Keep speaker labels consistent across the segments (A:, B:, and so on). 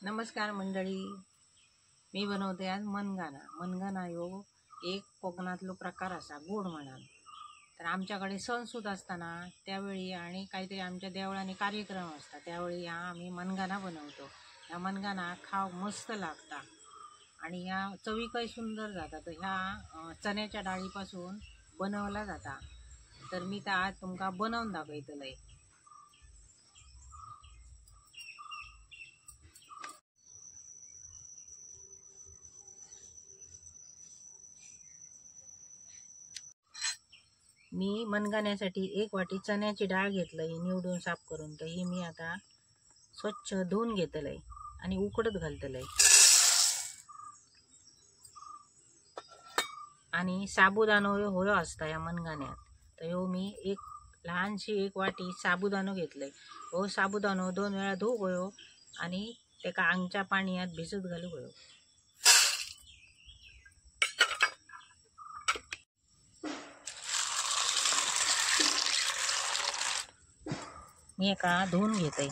A: नमस्कार मंडळी, मी बनवते आज मनगाना। मनगाना ह्यो एक कोकणातलो प्रकार असा गोड म्हणान। तर आमच्याकडे सण सुद्धा असताना त्यावेळी आणि काहीतरी आमच्या देवळांनी कार्यक्रम असता त्यावेळी हा आम्ही मनगाना बनवतो। ह्या मनगाना खाव मस्त लागता आणि ह्या चवीकय सुंदर जाता। तर ह्या चण्याच्या डाळीपासून बनवला जाता। तर मी तर आज तुमका बनवून दाखवतलय। मी मनगाण्यासाठी एक वाटी चण्याची डाळ घेतलंय निवडून साफ करून। तर ही मी आता स्वच्छ धुवून घेतलंय आणि उकडत घालतलंय। आणि साबुदाणो होयो असता या मनगाण्यात, तर ह्यो मी एक लहानशी एक वाटी साबुदाणो घेतलंय। हो साबुदाणो 2 वेळा धुवूक होयो आणि तेका आंगच्या पाण्यात भिजत घालूक होयो। मी एका धुवून घेते।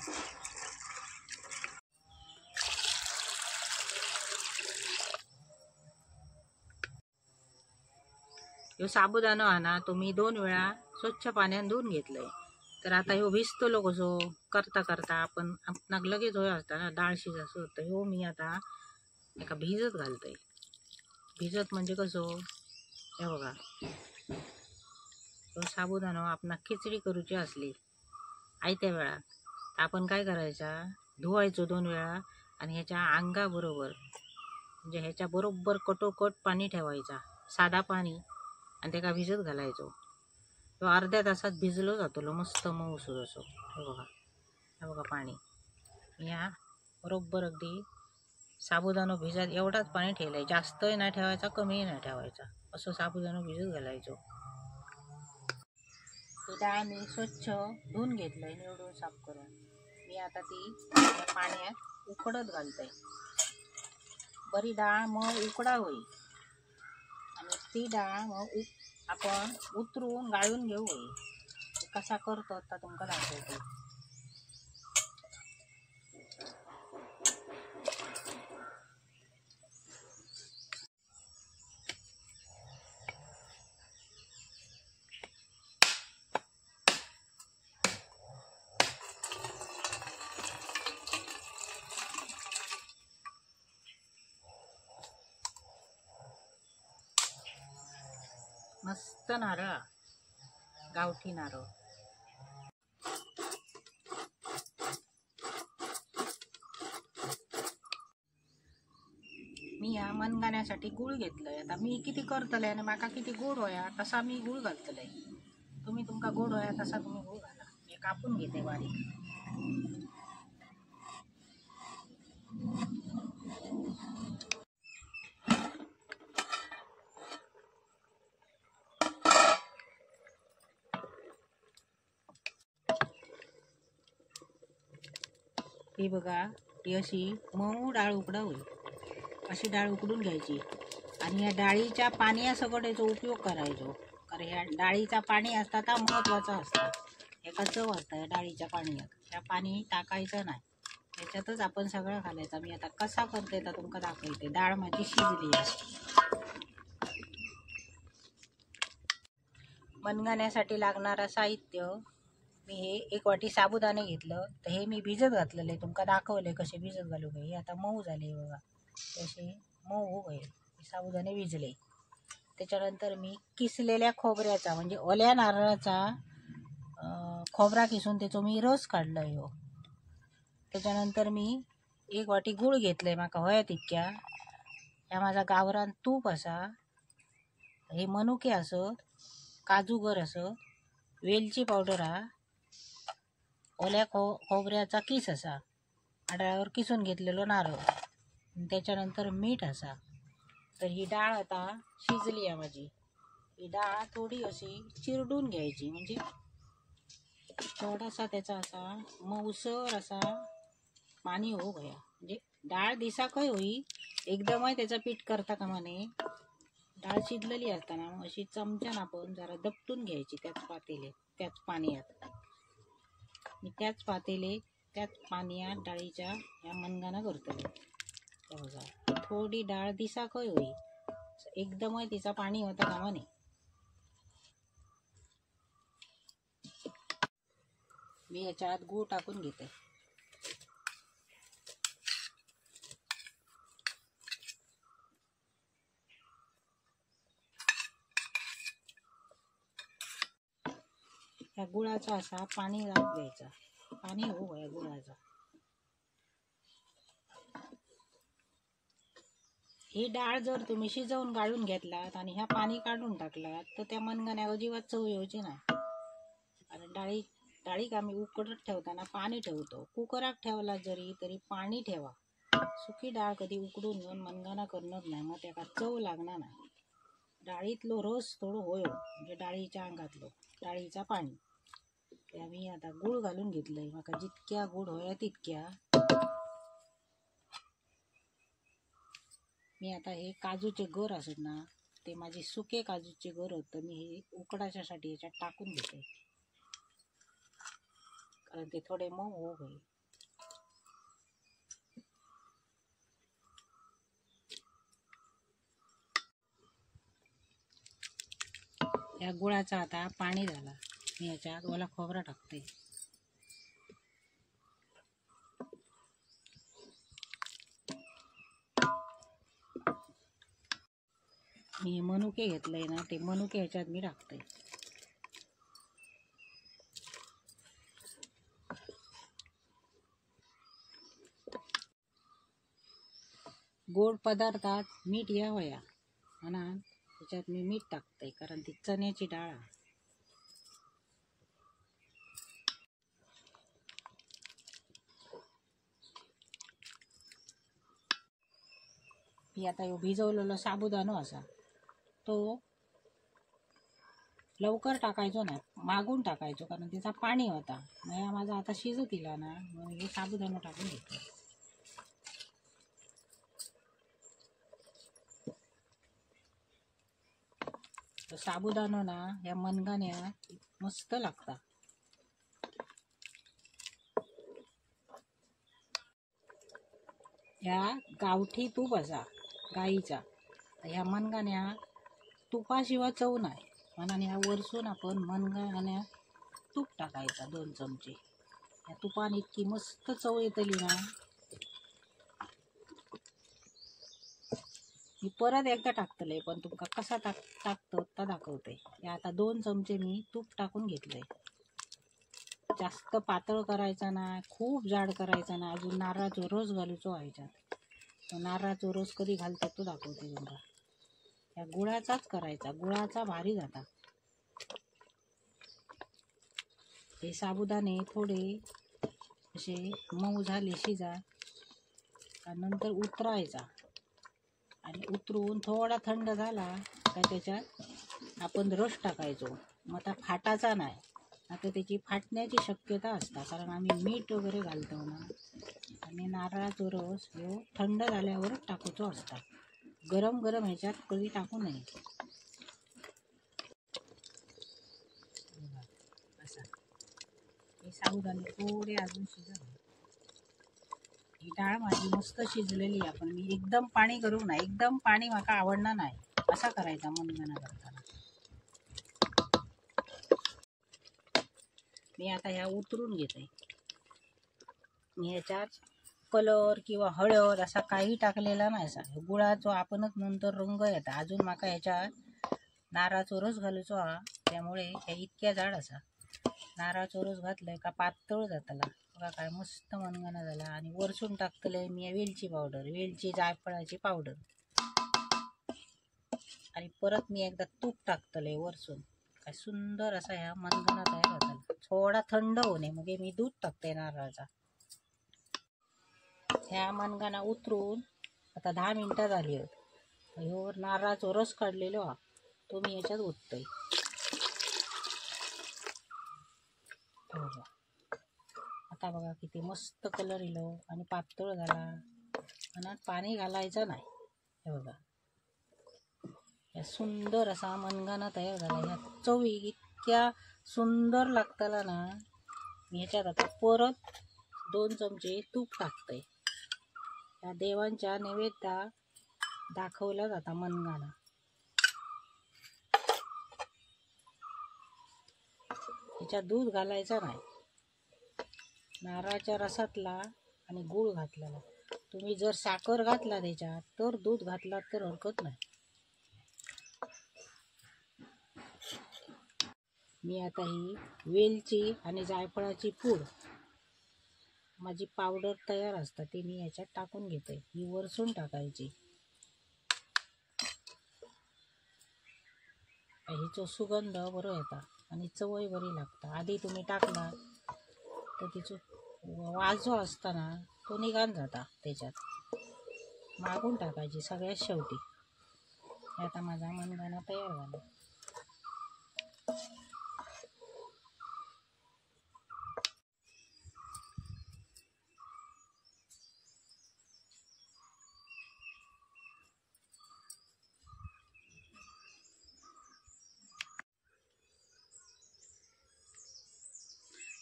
A: ह्यो साबुदाणो हा ना तो मी 2 वेळा स्वच्छ पाण्यान धुवून घेतलंय। तर आता ह्यो भिजतलो कसो करता करता आपण आपणाक लगेच होय असता ना डाळ शिजसो, तर ह्यो मी आता एका भिजत घालतय। भिजत म्हणजे कसो हे बघा, ह्यो साबुदाणो आपणाक खिचडी करूची असली आयत्या वेळा आपण काय करायचा, धुवायचो 2 वेळा आणि ह्याच्या अंगाबरोबर म्हणजे ह्याच्या बरोबर कटोकट पाणी ठेवायचा, साधा पाणी, आणि त्याका भिजत घालायचो। तो अर्ध्या तासात भिजलो जातलो मस्त मऊसूर असो। हे बघा, हे बघा पाणी या बरोबर अगदी साबुदाणो भिजत एवढाच पाणी ठेवलंय, जास्तही नाही ठेवायचा कमीही नाही ठेवायचा, असं साबुदाणो भिजत घालायचो। ती डाळ मी स्वच्छ धुवून घेतलंय निवडून साफ करून। मी आता ती पाण्यात उकडत घालते। बरी डाळ मग उकडा होईल आणि ती डाळ मग आपण उतरून गाळून घेऊ होईल। कसा करतो आता तुमका दाखवतो। मस्त नारळ, गावठी नारळ। मी ह्या मनगाण्यासाठी गूळ घेतलंय। आता मी किती करतले आणि माका किती गोड होया तसा मी गूळ घालतलंय। तुम्ही तुमका गोड होया तसा तुम्ही गूळ घाला। मी कापून घेते बारीक। ही बघा, ही अशी मऊ डाळ उकडा होईल अशी डाळ उकडून घ्यायची आणि ह्या डाळीच्या पाण्यासकट याचा उपयोग करायचो, कारण ह्या डाळीचा पाणी असता ता महत्त्वाचा असता, एका चव असता या डाळीच्या पाण्यात। त्या पाणी टाकायचं नाही, त्याच्यातच आपण सगळं घालायचं। मी आता कसा करते तर तुमका दाखवते। डाळ माझी शिजली आहे। मनगाण्यासाठी लागणारा साहित्य, मी हे एक वाटी साबुदाणे घेतलं, तर हे मी भिजत घातलेले तुमका दाखवले कसे भिजत घालू गए। हे आता मऊ झाले बघा, तसे मऊ हो गए साबुदाणे भिजले। त्याच्यानंतर मी किसलेल्या खोबऱ्याचा म्हणजे ओल्या नारळाचा खोबरा किसून त्याचो मी रस काढला ह्यो। त्याच्यानंतर मी एक वाटी गूळ घेतलंय माका होया तितक्या। ह्या माझा गावरान तूप असा, हे मनुके असत, काजूगर असत, वेलची पावडर हा, ओल्या खोबऱ्याचा किस असा, आडाळावर किसून घेतलेलो नारळ, त्याच्यानंतर मीठ असा। तर ही डाळ आता शिजली आहे माझी। ही डाळ थोडी अशी चिरडून घ्यायची, म्हणजे थोडासा त्याचा असा मऊसर असा पाणी हो गया, म्हणजे डाळ दिसाकय होई एकदमच त्याचा पीठ करता कामा नये। डाळ शिजलेली असताना अशी चमच्यानं आपण जरा दपटून घ्यायची त्याच पातेले त्याच पाण्यात। मी त्याच पातेले त्याच पाणयात डाळीच्या ह्या मनगाना करतले. बघा थोडी डाळ दिसाकय होई, एकदमय तिचा पाणी होता कामा नये. मी ह्याच्यात गूळ टाकून घेते. ह्या गुळाचा असा पाणी लावून घ्यायचा, पाणी हो या गुळाचा. ही डाळ जर तुम्ही शिजवून गाळून घेतलात आणि ह्या पाणी काढून टाकलात तर त्या मनगाण्यावर अजिबात चव येऊची नाही. कारण डाळीक आम्ही उकडत ठेवताना पाणी ठेवतो, कुकराक ठेवला जरी तरी पाणी ठेवा. सुकी डाळ कधी उकडून घेऊन मनगाणा करणार नाही, मग त्याका चव लागणार नाही. डाळीतलो रस थोडो होयो म्हणजे डाळीच्या अंगातलो डाळीचा पाणी. ते मी आता गूळ घालून घेतलंय, माका जितक्या गोड होया तितक्या. मी आता हे काजूचे गर असत ना, ते माझे सुके काजूचे गर होतं, मी हे उकडाच्यासाठी याच्यात टाकून घेते, कारण ते थोडे मऊ हो गए. या गुळाचा आता पाणी झाला, मी याच्यात ओला खोबरा टाकते. मी मनुके घेतलंय ना, ते मनुके ह्याच्यात मी टाकते. गोड पदार्थात मीठ या होया म्हणून त्याच्यात मी मीठ टाकते, कारण ती चण्याची डाळ आहे. मी आता ह्यो भिजवलेलो साबुदाणो असा तो लवकर टाकायचो ना, मागून टाकायचो, कारण त्याचा पाणी होता. मग माझा आता शिजत इला ना, मग हे साबुदाणो टाकून घेतो. तो साबुदाणो ना ह्या मनगाण्या मस्त लागता. ह्या गावठी तूप असा गाईचा, ह्या मनगाण्या तुपाशिवाय चव नाही, म्हणून ह्या वरसून आपण मनगाण्या तूप टाकायचा 2 चमचे. ह्या तुपान इतकी मस्त चव येतली ना. मी परत एकदा टाकतले, पण तुमका कसा टाकतो ता दाखवते. हे आता 2 चमचे मी तूप टाकून घेतले. जास्त पातळ करायचा ना, खूप जाड करायचा ना, अजून नारळाचो रस घालूचो ह्याच्यात. तो नारळाचो रस कधी घालतो तो दाखवते तुमका. या गुळाचाच करायचा, गुळाचा भारी जाता. हे साबुदाणे थोडे असे मऊ झाले शिजा का नंतर उतरायचा, आणि उतरून थोडा थंड झाला का त्याच्यात आपण रस टाकायचो. मग आता फाटाचा नाही, आता त्याची फाटण्याची शक्यता असता, कारण आम्ही मीठ वगैरे घालतो ना. आणि नारळाचो रस ह्यो थंड झाल्यावरच टाकूचो असता, गरम गरम ह्याच्यात कधी टाकू नये. असा हे साबुदाणे थोडे अजून शिजले. ही डाळ माझी मस्त शिजलेली आहे, पण मी एकदम पाणी करू ना, एकदम पाणी माका आवडणार नाही. असा करायचा मनगाणा करताना. मी आता ह्या उतरून घेते. मी ह्याच्यात कलर किंवा हळद असा काही टाकलेला नाही, असा गुळाचो आपणच नंतर रंग येता. अजून माका ह्याच्यात नारळाचो रस घालूचो हा, त्यामुळे ह्या इतक्या जाड असा नारळाचो रस घातलाय का पातळ जातला. बघा काय मस्त मनगाणा झाला. आणि वरसून टाकतले मी वेलची पावडर, वेलची जायफळाची पावडर. आणि परत मी एकदा तूप टाकतले वरसून. काय सुंदर असा ह्या मनगाणा तयार होता. थोडा थंड होणे मग मी दूध टाकते नारळाचा. ह्या मनगाणा उतरून आता 10 मिनटं झाली आहेत. ह्यो नारळाचो रस काढलेलो हा तो मी ह्याच्यात ओततोय. आता बघा किती मस्त कलर इलो आणि पातळ झाला. आणि पाणी घालायचं नाही. हे बघा या सुंदर असा मनगाणा तयार झाला. ह्या चवी इतक्या सुंदर लागतला ना. मी ह्याच्यात आता परत 2 चमचे तूप टाकतंय। या देवांच्या नैवेद्या दाखवला जाता मनगाणा। ह्याच्यात दूध घालायचा नाही, नारळाच्या रसातला आणि गूळ घातलेला। तुम्ही जर साखर घातला त्याच्यात तर दूध घातला तर हरकत नाही। मी आता ही वेलची आणि जायफळाची पूड माझी पावडर तयार असता ती मी ह्याच्यात टाकून घेते। ही वरसून टाकायची। हिचो सुगंध बरो येता आणि चवय बरी लागता। आधी तुम्ही टाकला तर तिचो वास जो असताना तो निघान जाता त्याच्यात। मागून टाकायची सगळ्यात शेवटी। आता माझा मनगाणा तयार झाला।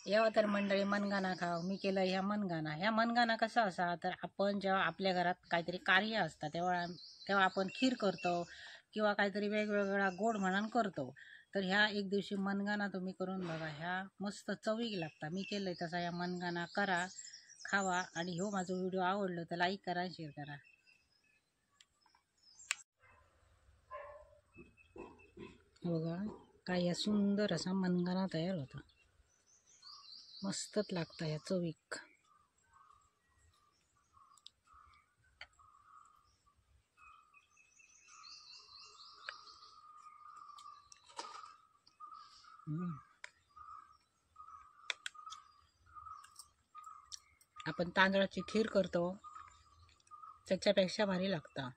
A: यावं तर मंडळी मनगाणा खाव। मी केलं ह्या मनगाणा। ह्या मनगाणा कसा असा तर आपण जेव्हा आपल्या घरात काहीतरी कार्य असतं तेव्हा तेव्हा आपण खीर करतो किंवा काहीतरी वेगवेगळा गोड म्हणून करतो। तर ह्या एक दिवशी मनगाणा तुम्ही करून बघा, ह्या मस्त चवीक लागता। मी केलं तसा ह्या मनगाणा करा, खावा। आणि हो माझा व्हिडिओ आवडलो तर लाईक करा, शेअर करा। बघा काय या सुंदर असा मनगाणा तयार होता, मस्तच लागतं या चवीक। आपण तांदळाची खीर करतो त्याच्यापेक्षा भारी लागतं।